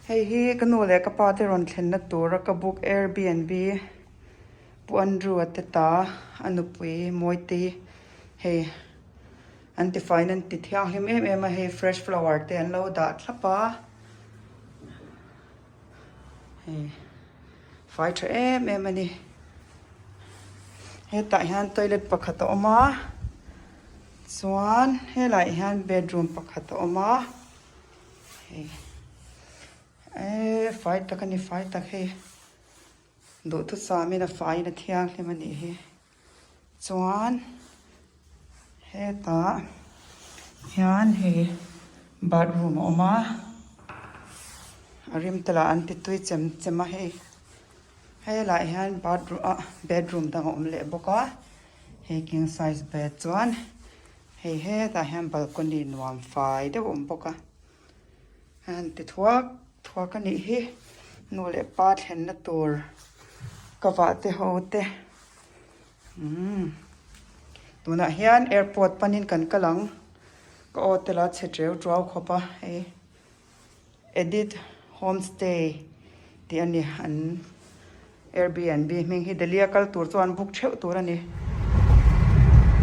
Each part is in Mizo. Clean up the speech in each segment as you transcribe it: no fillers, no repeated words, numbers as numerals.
Hei hi ka nu leh ka pa te rawn thlenna tura ka book Airbnb Pu Andrew-a te ta a nupui Mawitei hei an tifaiin an ti thianghlim em em a hei fresh flower te an lo dah thlap a hei fai tha em em a ni hetah hian toilet pakhat a awm a chuan helaiah hian bedroom pakhat a awm a. Hei eee fai tak a ni fai tak hei duhthusam in a fai in a thianghlim a nih hi chuan hetah hian hei bathroom a awm a a rim te lah an ti tui chem chem a hei helaiah hian bathroom ah bedroom dang a awm leh bawk a hei king size bed chuan. Hei hetah hian balcony nuam fai deuh a awm bawk a, a han ti thuak thuak a nih hi nu leh pa thlenna tur ka vah te ho te umm tunah hian airport panin kan kal ang ka aw te la chhe teu tuau khawp a hei. Edit Homestay tih a ni an Airbnb hming hi Delhi a kal tur chuan book theuh tur a ni.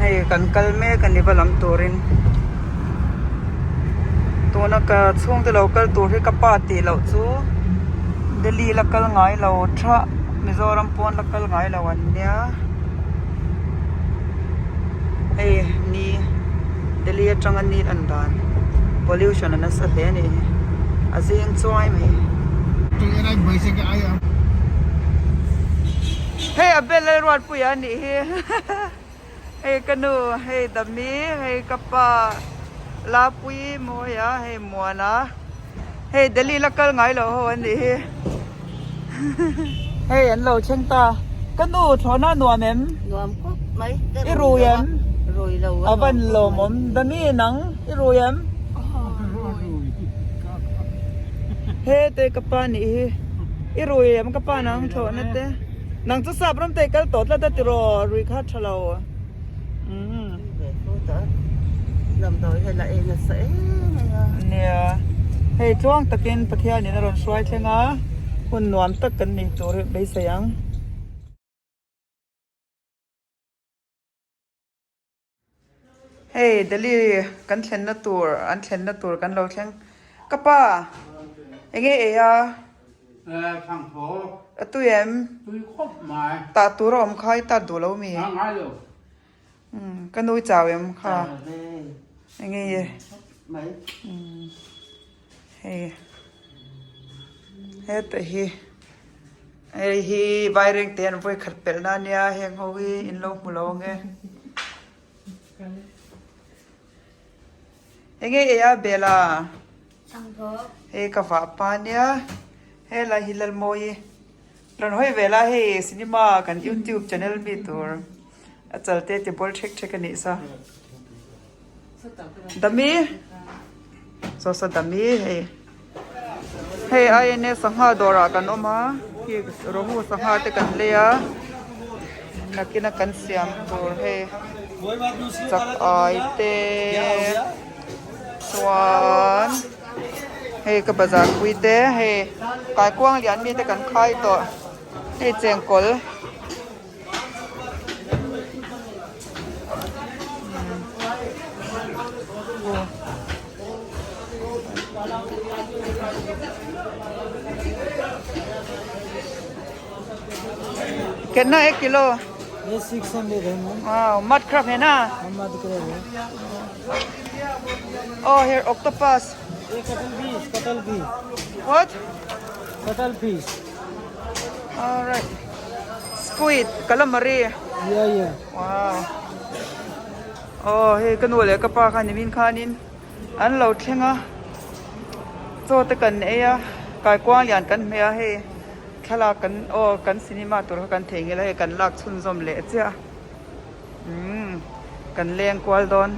Hei kan kal mek a ni va lam turin tuna ka chhungte lo kal tur hi ka pa tih loh chu Delhi la kal ngai lo tha Mizoram pawn la kal ngai lo an nia hei ni Delhi atanga ni an dan. Pollution a nasa hle a nih hi a zing chuai mai. Hei a bel Lalruatpuia a nih hi hei ka nu hei Dami hei ka pa Lapuii Mawia hei Muana hei Delhi la kal ngai loh ho an nih hi hei an lo thleng ta ka nu thlawhna nuam em? Nuam khawp mai. I rui em? Rui lo. A van lawmawm. Dami nang i rui em? He te ka pa nih hi. I rui em ka pa nang thlawhna te. Nang chu sap ram te i kal tawh tlat a tiraw rui kha tha lo. Nia. Hei tluang takin Pathianin a rawn hruai thleng a, hun nuam tak kan nei tur hi beisei ang. Hei Delhi kan thlenna tur an thlenna tur kan lo thleng ka pa enge ei a a tui em tah tur a awm kha i tat duh lo mi ka nui chau em kha enge i hei heta hi hei hi vaireng te an vawi khat pelh na ania heng ho hi in lo hmu lo ang e enge ei a bela hei ka vah pa ania helai hi Lalmawi rawn hawi ve la hei cinema kan youtube channel mi tur a chal te ti bawl thek thek a nih sa. Dami saw saw dami hei hei INA sangha dawrah kan awm a khi rawhu sangha te kan lei a nakina kan siam tur hei chak ai te chuan hei ka bazar pui te hei kaikuang lian mi te kan khai tawh hei chengkawl. कितना एक kilo ये 600 है ma'am. Wow, mud crab है ना? हाँ, mud crab है। Oh, here octopus. ये cuttle fish, cuttle fish. What? Cuttle fish. Alright. Squid, calamari. Yeah, yeah. Wow. Oh, hei ka nu leh ka pa khan nimin khanin an lo thleng a. Chaw te kan ei a, kaikuang lian kan hmeh a hei thlalak kan aw kan cinema tur kha kan theihnghilh a hei kan lak chhunzawm leh chiah a. Umm kan leng kual dawn.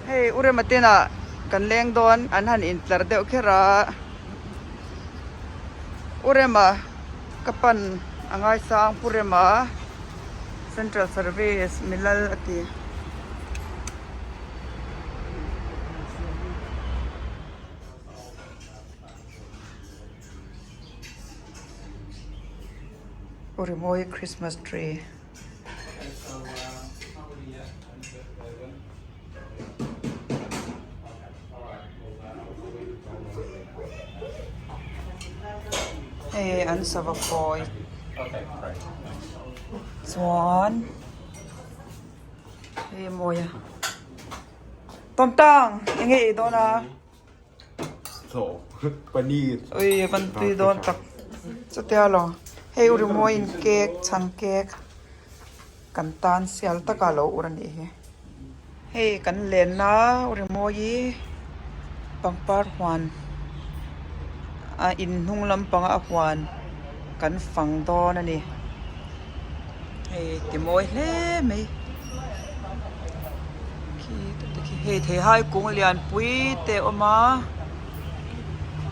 Hei u Rema tinah kan leng dawn an han intlar deuh kher a u Rema ka pan a ngaisang Pu Rema Central Service Milal a ti. Urimawi Christmas tree. Hei an sava kawi chuan hei a mawi a tawmtang eng nge ei dawn a. Ui a van tui dawn tak chutia lo hei u rimawiin cake chhang cake kan tan sial taka lo ur a nih hi hei kan lenna u rimawi pangpar huan a in hnung lampanga a huan kan fang dawn a ni hei ti mawi hle mai. Khi te khi hei theihai kung lian pui te a awm a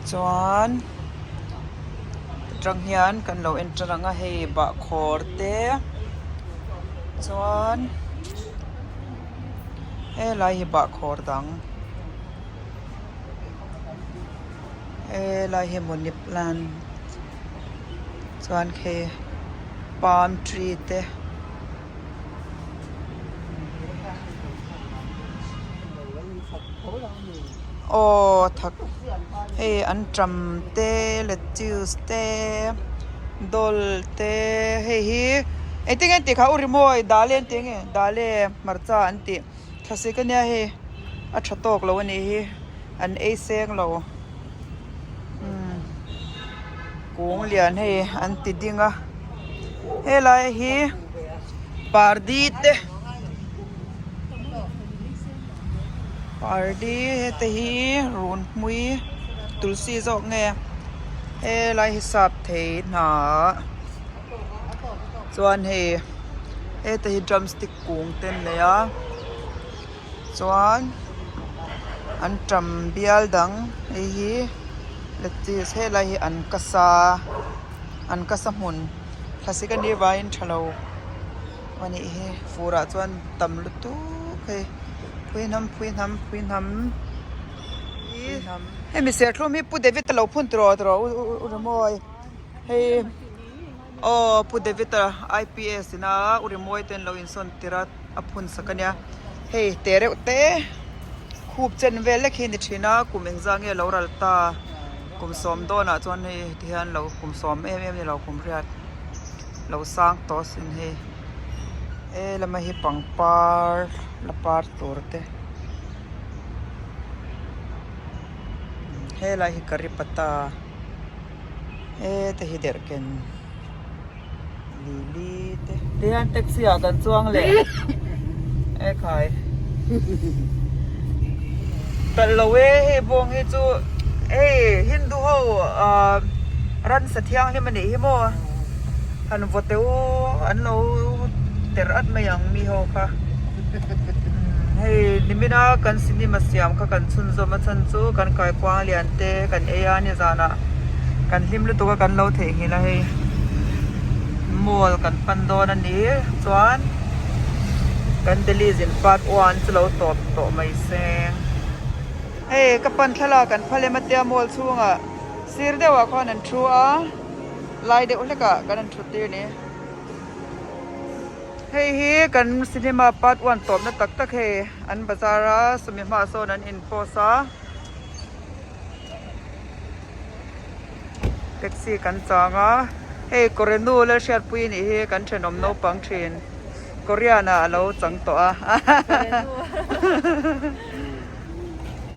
chuan atang hian kan lo en tan ang a hei bahkhawr te chuan helai hi bahkhawr dang helai hi money plant chuan khi palm tree te. Aw thak hei anṭam te lettuce te dawl te hei hi engtin nge an tih kha u rimawi dale an tih nge dale hmarcha an tih thlasik ania hei a tha tawk lo anih hi an ei seng lo umm kung lian hei an ti ding a helai hi pardi te pardi hete hi run hmui tulsi zawk nge helai hi sap thei hna chuan hei hete hi drumstick kung te an nei a chuan an tam bial dang hei hi lettuce helai hi an kasa an kasa hmun thlasik anih vangin tha lo a nih hi fur ah chuan tam lutuk hei phui hnam phui hnam phui hnam hemi serthlum hi pu David a lo phun tawh tawh u Rimawi hei aw pu David a IPS ina u Rimawi te an lo insawn tir a a phun sak a nia hei te reuh te khup chen vel lek hi a ni thin a kum engzah nge a lo ral ta kum sawm dawnah chuan hei tihian lo kum sawm em em ni lo kum riat lo sang tawh sin hei he lama hi pangpar la par tur te helai hi curry patta heta hi derhken lili te tihian taxi ah kan chuang leh ekhai kalh lo e hei bawng hi chu hei hindu ho ah ransa thianghlim a nih hi maw han vaw teu an lo ter at mai ang mi ho kha hei nimina kan cinema siam kha kan chhunzawm a chhan chu kan kaikuang lian te kan ei a ni zanah kan hlim lutuk a kan lo theihnghilh a hei mall kan pan dawn a ni chuan kan Delhi zin part one chu lo tawp tawh mai seng hei ka pan thlalak kan phal em a tia mall chhungah sir deuhah khuan an thu a lai deuh hlekah kan han thut tir ni hei hi kan cinema part one tawpna tak tak hei an bazar a sawmi hmaah sawn an in post a. Taxi kan chang a hei Korenu Lalhriatpui nih hi kan thenawm naupang thin Korean ah alo chang tawh a.